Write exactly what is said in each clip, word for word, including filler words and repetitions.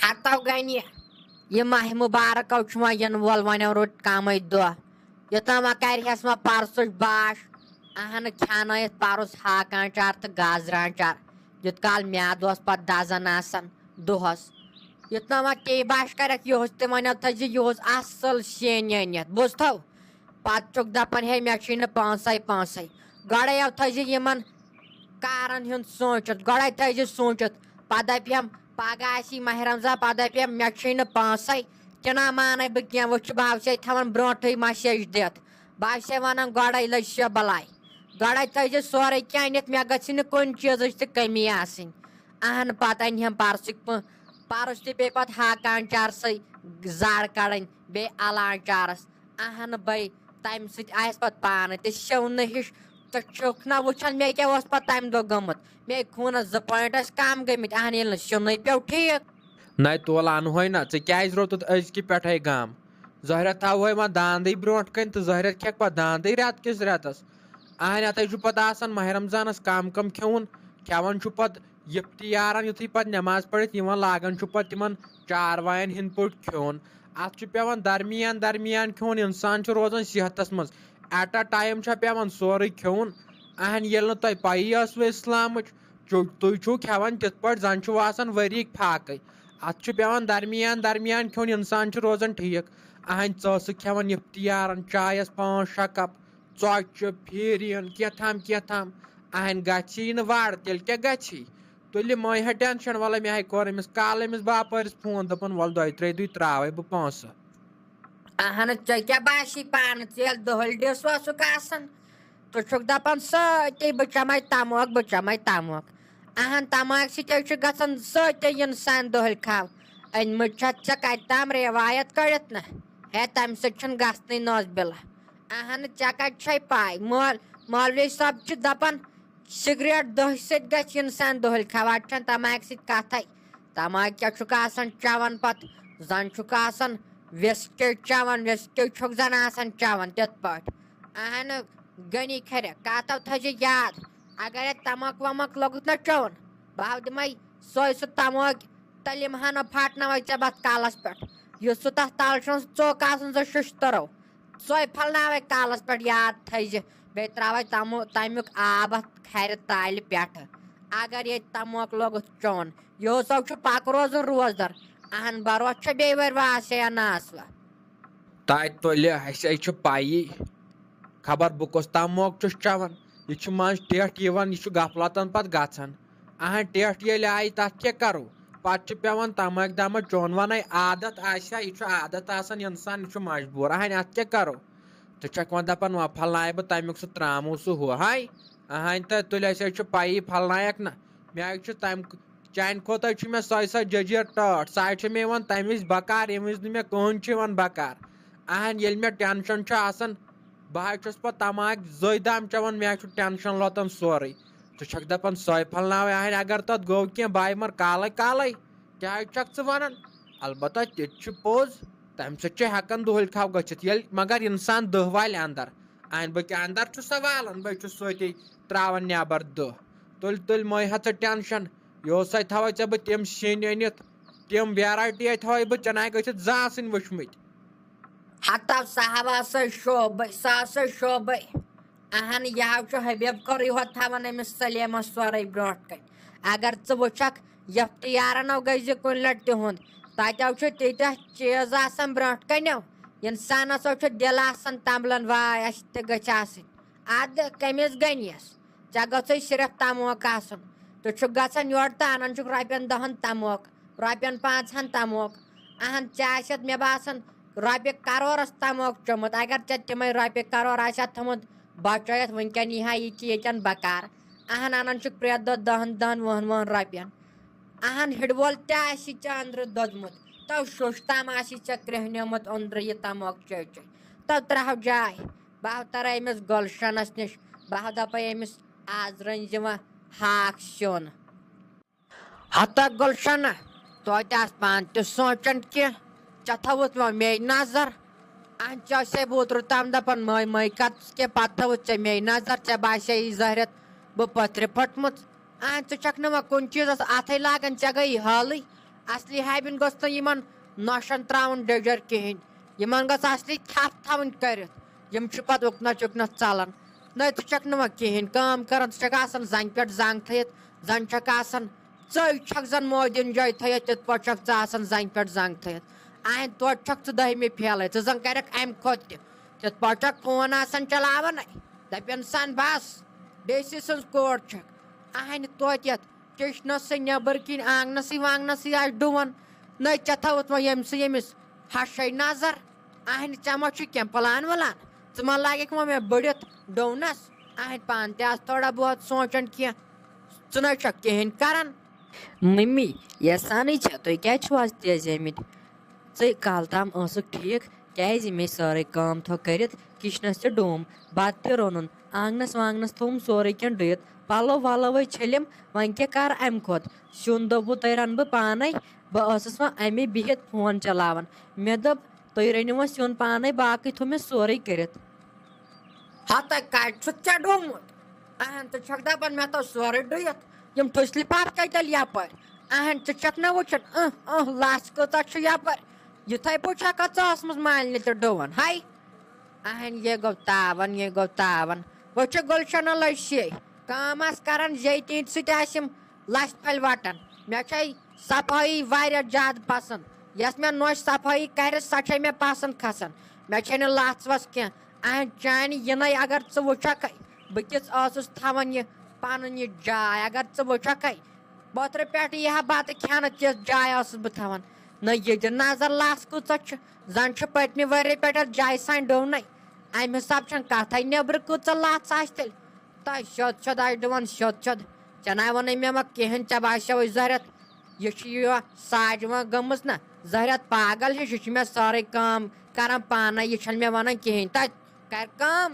ہتو گنہِ، یہِ ماہِ مُبارکو چھُ وۄنۍ یِنہٕ وول، وۄنۍ روٗد کمٕے دۄہ۔ یوٚتام وۄنۍ کرِ ہس وۄنۍ پرسُچ باش، اہنہٕ کھیانٲیِتھ پرُس ہاکان چار تہٕ گازران چار، یوٚت کال میادٕ اوس پتہٕ دزان آسان دۄہس۔ یوٚتام وۄنۍ تی باش کرکھ یُہُس تہِ، وۄنۍ تھٲیزِ یُہُس اصل سِنۍ أنِتھ، بوٗزتھو؟ پتہٕ چھُکھ دپان، ہے، مےٚ چھُے نہٕ پونٛسے پونٛسے۔ گۄڈے یو تھٲیزِ یِمن کارن ہُنٛد سوٗنٛچِتھ، گۄڈے تھٲیزِ سوٗنٛچِتھ۔ پتہٕ دپہِ ہم، پگاہ آسی ماہِ رمضان، پتہٕ دپہِ ہم، مےٚ چھُے نہٕ پونٛسے، تہِ نا مانے بہٕ کینٛہہ۔ وۄنۍ چھُ بہٕ ہسے تھاوان برونٛٹھٕے مسیج دِتھ، بہٕ ہسے ونان گۄڈے لٔج شےٚ بلاے۔ گۄڈے تھٲیزِ سورُے کینٛہہ أنِتھ، مےٚ گژھِ نہٕ کُنہِ چیٖزٕچ تہِ کٔمی آسٕنۍ۔ اہن، پتہٕ انہِ ہم پرسٕکۍ پٲ-، پرُس تہِ بیٚیہِ پتہٕ ہاکان چارسٕے زر کڑٕنۍ، بیٚیہِ الان چارس۔ اہن بے، تمہِ سۭتۍ آسہِ پتہٕ پانہٕ تہِ شونہٕ ہِش۔ ژٕ چھُکھ نہ وٕچھان مےٚ کیٛاہ اوس پتہٕ تمہِ دۄہ گوٚمُت؟ مےٚ خوٗنس زٕ point ٲسۍ کم گٔمٕتۍ، اہن، ییٚلہِ نہٕ شونٕے پیوٚو ٹھیٖک۔ نَے تولہٕ اَنہوے نہ، ژٕ کیٛازِ روٚٹُتھ أزکہِ پٮ۪ٹھَے گام؟ ظٲہرہ تھاوہوے وۄنۍ داندٕے برونٛٹھ کَنۍ تہٕ ظٲہرہ کھٮ۪کھ پَتہٕ داندٕے رٮ۪تہٕ کِس رٮ۪تَس۔ اَہَنۍ اَتھَے چھُ پَتہٕ آسان ماہِ رمضانَس کَم کَم کھیوٚن، کھٮ۪وان چھُ پَتہٕ یِفتِیارَن، یُتھُے پَتہٕ نٮ۪ماز پٔرِتھ یِوان لاگان چھُ پَتہٕ تِمَن چاروایَن ہِنٛدۍ پٲٹھۍ کھیوٚن۔ اَتھ چھُ پٮ۪وان درمیان درمیان کھیوٚن، اِنسان چھُ روزان صحتَس منٛز۔ At a time چھا پٮ۪وان سورُے کھیوٚن؟ اَہَن، ییٚلہِ نہٕ تۄہہِ پَیی ٲسوٕ اِسلامٕچ، چھُ، تُہۍ چھِو کھٮ۪وان تِتھ پٲٹھۍ زَن چھِو آسان ؤریِکۍ فاقٕے۔ اَتھ چھُ پٮ۪وان درمیان درمیان کھیوٚن، اِنسان چھُ روزان ٹھیٖک۔ اَہَنۍ ژاسہٕ کھٮ۪وان اِفتِیارَن، چایَس پانٛژھ شےٚ کَپ، ژۄچہِ، پھیٖرِن، کیٛاہ تام کیٛاہ تام۔ اَہَنۍ گژھی نہٕ وَر، تیٚلہِ کیٛاہ گژھی؟ تُلہِ مٔہۍ ہا ٹٮ۪نشَن، وَلہٕ مےٚ ہَے کوٚر أمِس کالہٕ أمِس باپٲرِس فون، دوٚپُن، وَلہٕ دۄیہِ ترٛیٚیہِ دُہہِ ترٛاوَے بہٕ پونٛسہٕ۔ اہن، ژےٚ کیٛاہ باسی پانہٕ، ژٕ ییٚلہِ دۄہلہِ ڈِس اوسُکھ آسان، ژٕ چھُکھ دَپان سٲتے بہٕ چَمَے تَموکھ، بہٕ چَمَے تَموکھ۔ اہن، تَماکھ سۭتۍ حظ چھُ گژھان سٲتے اِنسان دۄہلہِ کھاو۔ أنۍ مٕتۍ چھَتھ ژےٚ کَتہِ تام رِوایت کٔڑِتھ نہ؟ ہے، تَمہِ سۭتۍ چھُنہٕ گژھنٕے نوز باللہ۔ اہن، ژےٚ کَتہِ چھَے پَے؟ مول-، مولوی صٲب چھُ دَپان، سگریٹ دٔہۍ سۭتۍ گژھِ انسان دۄہلہِ کھٮ۪وان، چھنہٕ تماکہِ سۭتۍ کتھے۔ تماکہِ کیٛاہ چھُکھ آسان چٮ۪وان پتہٕ؟ زن چھُکھ آسان وِسکی چٮ۪وان، وِسکی چھُکھ زن آسان چٮ۪وان تِتھ پٲٹھۍ۔ اہن، غنی کھرِ، کتھ تھٲیزِ یاد، اگرے تماکھ وماکھ لوٚگُتھ نہ چٮ۪وُن، بہٕ ہاو دِمے سۄے سُہ تماکھ تلِم ہنا پھاٹناوے ژےٚ بتھ کالس پٮ۪ٹھ، یُس سُہ تتھ تل چھُنہ سُہ ژوٚک آسان زٕ ششتٕرو۔ سۄے پھلناوے کالس پٮ۪ٹھ یاد تھٲیزِ۔ بیٚیہِ ترٛاوے تمو-، تمیُک آب اتھ کھرِ تالہِ پٮ۪ٹھٕ۔ اگر ییٚتہِ تموکھ لوٚگُتھ چوٚن، یِہُس ہو چھُ پکھ روزُن روزدر۔ اہن بروس چھےٚ بیٚیہِ ؤرۍ واسے یا ناسوہ۔ تتہِ تُلہِ اسے چھُ پَیی، خبر بہٕ کُس تموکھ چھُس چٮ۪وان۔ یہِ چھُ منٛز ٹٮ۪ٹھ یِوان، یہِ چھُ غفلتن پتہٕ گژھان۔ اہن ٹٮ۪ٹھ ییٚلہِ آیہِ، تتھ کیٛاہ کرو؟ پتہٕ چھُ پٮ۪وان تماکھ دماکھ چوٚن ونے۔ عادت آسہِ ہا، یہِ چھُ عادت آسان انسان، یہِ چھُ مجبوٗر۔ اہن اتھ کیٛاہ کرو؟ ژٕ چھکھ وۄنۍ دپان، وۄنۍ پھلناوے بہٕ تمیُک سُہ ترٛاموٗ سُہ ہُہ۔ ہاے، اہن تہٕ تُلہِ اسے چھُ پَیی پھلنایکھ نہ۔ مےٚ حظ چھُ تمہِ، چانہِ کھۄتہٕ حظ چھُ مےٚ سۄے سۄ جٔجیٖر ٹٲٹھ۔ سۄ حظ چھِ مےٚ یِوان تمہِ وِزِ بکار، ییٚمہِ وِزِ نہٕ مےٚ کٕہٕنۍ چھُ یِوان بکار۔ اہن، ییٚلہِ مےٚ ٹینشن چھُ آسان، بہٕ حظ چھُس پتہٕ تماکھ زٔے دام چٮ۪وان، مےٚ حظ چھُ ٹینشن لۄتان سورُے۔ ژٕ چھکھ دپان سۄے پھلناوے، اہن اگر تتھ گوٚو کینٛہہ، بہٕ ہاے مر کالے کالے۔ کیٛازِ چھکھ ژٕ ونان؟ البتہ تہِ تہِ چھُ پوٚز، تمہِ سۭتۍ چھُ ہٮ۪کان دۄہلہِ کھاو گٔژھِتھ، ییٚلہِ مگر انسان دٔہ والہِ اندر، أنٛدۍ پٔکۍ اندر چھُ سۄ والان، بہٕ چھُس سۭتی ترٛاوان نٮ۪بر دٔہ۔ تُلۍ تُلۍ مٔے ہا ژٕ ٹینشن، یہِ اوسے تھاوے ژےٚ بہٕ تِم سِنۍ أنِتھ، تِم ویرایٹی ہے تھاوے بہٕ ژےٚ ناے گٔژھِتھ زانٛہہ سِنۍ وٕچھمٕتۍ۔ ہتو صاحب آسے شوبے، سُہ آسے شوبے۔ اہن، یہِ ہاو چھُ حبیب کوٚرُے ہوت تھاوان أمِس سلیمس سورُے برونٛٹھ کنہِ۔ اگر ژٕ وٕچھکھ، یفتیارن ہو گٔے زِ کُنہِ لٹہِ تِہُنٛد۔ تتہِ ہو چھُ تیٖتیٛاہ چیٖز آسان برونٛٹھ کنیو۔ انسانس ہو چھُ دِل آسان تمبلان، واے، اسہِ تہِ گٔژھۍ آسٕنۍ۔ ادٕ کٔمِس گٔنیس؟ ژےٚ گٔژھے صرف تموک آسُن۔ ژٕ چھُکھ گژھان یورٕ تہٕ انان چھُکھ رۄپین دہن تموک، رۄپین پانٛژہن تموک۔ اہن، ژےٚ آسٮ۪تھ مےٚ باسان رۄپیہِ کرورس تموک چوٚمُت۔ اگر ژےٚ تِمے رۄپیہِ کرور آسہِ ہا تھوٚمُت بچٲیِتھ، وٕنکٮ۪ن یی ہا یہِ تہِ ییٚتٮ۪ن بکار۔ اہن، انان چھُکھ پرٛٮ۪تھ دۄہ دہن دہن وُہن وُہن رۄپین۔ اہن، ہِڑوول تہِ آسہِ ژےٚ أنٛدرٕ دوٚدمُت، تو شوٚش تام آسی ژےٚ کرٛیٚہنیومُت أنٛدرٕ یہِ تموک چے چے۔ تو ترٛاو جاے، بہٕ ہاو ترے أمِس گُلشنس نِش، بہٕ ہاو دپے أمِس، آز رٔنۍ زِ وۄنۍ ہاکھ سیُن۔ ہتا گُلشنہ، توتہِ آس پانہٕ تہِ سونٛچان کینٛہہ، ژےٚ تھٲوٕتھ وۄنۍ مے نظر۔ اہن، ژےٚ ٲسے بہٕ اوترٕ تام دپان مے مے کر ژٕ کینٛہہ، پتہٕ تھٲوٕتھ ژےٚ مے نظر، ژےٚ باسے یہِ ظٲہرت بہٕ پٔتھرِ پھٔٹمٕژ۔ اہن، ژٕ چھکھ نہٕ وۄنۍ کُنہِ چیٖزس اتھے لاگان، ژےٚ گٔیی حالٕے۔ اصلی ہیبن گوٚژھ نہٕ یِمن نۄشن تراوُن ڈیجر کِہینۍ۔ یِمن گٔژھ اصلی تھپھ تھاوٕنۍ کٔرِتھ۔ یِم چھِ پتہٕ اُکنتھ یُکنتھ ژلان۔ نہ، ژٕ چھکھ نہٕ وۄنۍ کِہینۍ کٲم کران، ژٕ چھکھ آسان زنگہِ پٮ۪ٹھ زنگ تھٲیِتھ۔ زن چھکھ آسان، ژٕے چھکھ زن مودین جاے تھٲیِتھ، تِتھ پٲٹھۍ چھکھ ژٕ آسان زنگہِ پٮ۪ٹھ زنگ تھٲیِتھ۔ اہن توتہِ چھکھ ژٕ دٔہمہِ فیلے، ژٕ زن کرکھ امہِ کھۄتہٕ تہِ۔ تِتھ پٲٹھۍ چھکھ فون آسان چلاوان۔ دپن سن بس، ڈی سی سٕنٛز کوٗر چھکھ۔ اہن توتہِ یتھ کچنس سۭتۍ نیبر کِنۍ آنگنسٕے وانگنسٕے آسہِ ڈُوان۔ نہ ژےٚ تھٲوٕتھ وۄنۍ ییٚمہِ سۭتۍ ییٚمِس ہشے نظر۔ اہنہِ ژےٚ ما چھُ کینٛہہ پلان ولان؟ ژٕ ما لاگکھ وۄنۍ مےٚ بٔڑِتھ ڈوٗنس؟ اہنہِ پانہٕ تہِ آس تھوڑا بہت سونٛچان کینٛہہ۔ ژٕ نہ چھکھ کِہینۍ کران۔ ممی، یژھانٕے چھےٚ، تُہۍ کیٛازِ چھِو آز تیز آمٕتۍ؟ ژٕ کالہٕ تام ٲسٕکھ ٹھیٖک، کیٛازِ مےٚ سٲرٕے کٲم تھٲو کٔرِتھ، کِچنَس تہِ ڈوٗم، بَتہٕ تہِ روٚنُن، آنٛگنَس وانٛگنَس تھوٚوُم سورُے کینٛہہ ڈُیِتھ، پَلو وَلو ہے چھٔلِم، وۄنۍ کیٛاہ کَرٕ اَمہِ کھۄتہٕ؟ سیُن دوٚپوُ تۄہہِ رَنہٕ بہٕ پانَے، بہٕ ٲسٕس وۄنۍ اَمے بِہِتھ فون چلاوان، مےٚ دوٚپ تُہۍ رٔنِو وۄنۍ سیُن پانَے، باقٕے تھوٚو مےٚ سورُے کٔرِتھ۔ ہتہ کتہِ چھُتھ ژےٚ ڈومُت؟ اہن، ژٕ چھکھ دپان مےٚ تھوٚو سورُے ڈُیِتھ؟ یِم ٹھُسۍ لفاف کتہِ تیٚلہِ یپٲرۍ؟ اہن، ژٕ چھکھ نہ وٕچھان، اہ، اہ، لژھ کۭژاہ چھِ یپٲرۍ؟ یِتھے پٲٹھۍ چھکھ ژٕ ٲسمٕژ مالنہِ تہِ ڈُوان، ہاے۔ اہن، یے گوٚو تاون، یے گوٚو تاون۔ وۄنۍ چھِ گُلشنہ لٔج شے۔ کٲم آسہٕ کران زے تِہنٛدِ سۭتۍ آسہِ یِم لژھِ پھلۍ وٹان۔ مےٚ چھے صفٲیی واریاہ زیادٕ پسنٛد۔ یۄس مےٚ نۄش صفٲیی کرِ، سۄ چھے مےٚ پسنٛد کھسان۔ مےٚ چھے نہٕ لژھ وژھ کینٛہہ۔ اہن چانہِ یِنَے اگر ژٕ وٕچھکھے، بہٕ کِژھ ٲسٕس تھاوان یہِ پنٕنۍ یہِ جاے، اگر ژٕ وٕچھکھے، پوترٕ پٮ۪ٹھ یی ہا بتہٕ کھٮ۪نہٕ، تِژھ جاے ٲسٕس بہٕ تھاوان۔ نہ ییٚتہِ نظر لژھ کۭژاہ چھِ، زن چھِ پٔتمہِ ؤری پٮ۪ٹھ اتھ جایہِ سانہِ ڈوٚونَے۔ امہِ حساب چھنہٕ کتھے، نیبرٕ کۭژاہ لژھ آسہِ تیٚلہِ۔ تۄہہِ سیوٚد سیوٚد آسہِ ڈُوان، سیوٚد سیوٚد۔ ژےٚ ناے ووٚنُے مےٚ ما کِہیٖنۍ، ژےٚ باسیوٕے زہرت۔ یہِ چھُ یہِ ساجوان گٔمٕژ نہ، زہرت پاگل ہِش، یہِ چھُ مےٚ سٲرٕے کٲم کران پانے، یہِ چھَنہٕ مےٚ وَنان کِہیٖنۍ۔ تۄہہِ کر کٲم۔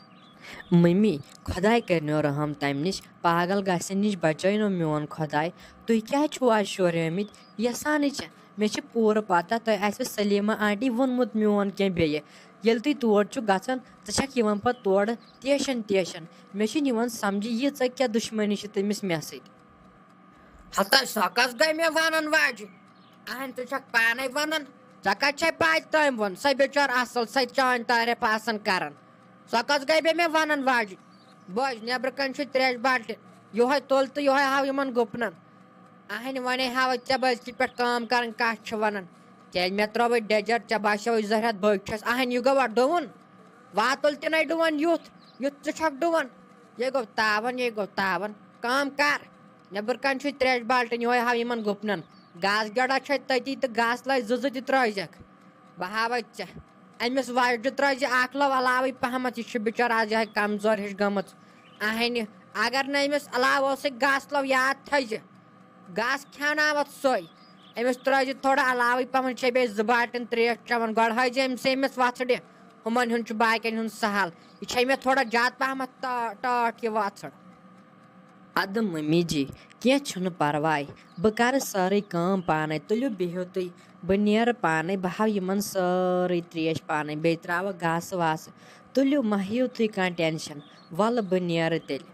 مٔمی، خۄداے کَرنو رحم تَمہِ نِش، پاگل گژھِ نِش بچٲینو میون خۄداے۔ تُہۍ کیٛازِ چھِو آز شورٲمٕتۍ؟ یَژھانٕے چھےٚ، مےٚ چھِ پوٗرٕ پتہ تۄہہِ آسِوٕ سلیمہ آنٹی ووٚنمُت میون کینٛہہ بیٚیہِ۔ ییٚلہِ تُہۍ تور چھِو گژھان، ژٕ چھَکھ یِوان پتہٕ تورٕ تیشن تیشن۔ مےٚ چھُنہٕ یِوان سمجھِ، یہِ ژےٚ کیٛاہ دُشمنی چھِ تٔمِس مےٚ سۭتۍ؟ ہتا سۄ کس گٔے مےٚ ونان واجہِ؟ اہن، ژٕ چھکھ پانے ونان۔ ژےٚ کتہِ چھے پاے تٔمۍ ووٚن؟ سۄ بِچٲر اصل، سۄ تہِ چٲنۍ تعریف آسان کران۔ سۄ کس گٔے بیٚیہِ مےٚ ونان واجہِ؟ بوز، نیبرٕ کنہِ چھُ تریش بالٹہِ۔ یہوے تُل تہٕ یہوے ہاو یِمن گُپنن۔ اہنہِ ونے ہاوے ژےٚ بہٕ أزکہِ پٮ۪ٹھ کٲم کرٕنۍ کتھ چھِ ونان۔ تیٚلہِ مےٚ ترٲوٕے ڈیجر، ژےٚ باسیوٕے زہرت بٔڑ چھس۔ اہنہِ یہِ گوٚوا ڈُوُن؟ واتُل تہِ نے ڈُوان یُتھ، یُتھ ژٕ چھکھ ڈُوان۔ یے گوٚو تاون، یے گوٚو تاون۔ کٲم کر۔ نیبر کنہِ چھُے تریش بالٹن، یہوے ہاو یِمن گُپنن۔ گاسہٕ گیڑا چھے تٔتی تہٕ گاسہٕ لٲے زٕ زٕ تہِ ترٲوزٮ۪کھ۔ بہٕ ہاوے ژےٚ۔ أمِس وۄزجہِ ترٲوزِ اکھ لو علاوٕے پہمتھ، یہِ چھِ بِچٲر از یہے کمزور ہِش گٔمٕژ۔ اہنہِ، اگر نہٕ أمِس علاوٕ اوسُے گاسہٕ لو یاد تھٲیزِ۔ گاسہٕ کھیٛاوناوَتھ سۄے۔ أمِس ترٛٲوزِ تھوڑا علاوٕے پہمتھ، چھے بیٚیہِ زٕ بالٹن تریش چٮ۪وان۔ گۄڈٕ ہٲیزِ أمِسٕے أمِس وژھڑِ۔ ہُمن ہُنٛد چھُ باقین ہُنٛد سہل۔ یہِ چھے مےٚ تھوڑا زیادٕ پہمتھ ٹا-، ٹاٹھ یہِ وژھڑ۔ ادٕ ممی جی، کینٛہہ چھُنہٕ پرواے، بہٕ کرٕ سٲرٕے کٲم پانے۔ تُلِو بِہِو تُہۍ، بہٕ نیرٕ پانے، بہٕ ہاوٕ یِمن سٲرٕے تریش پانے، بیٚیہِ تراوٕ گاسہٕ واسہٕ۔ تُلِو، مہ ہیٚیِو تُہۍ کانٛہہ ٹینشن، وَلہٕ بہٕ نیرٕ تیٚلہِ۔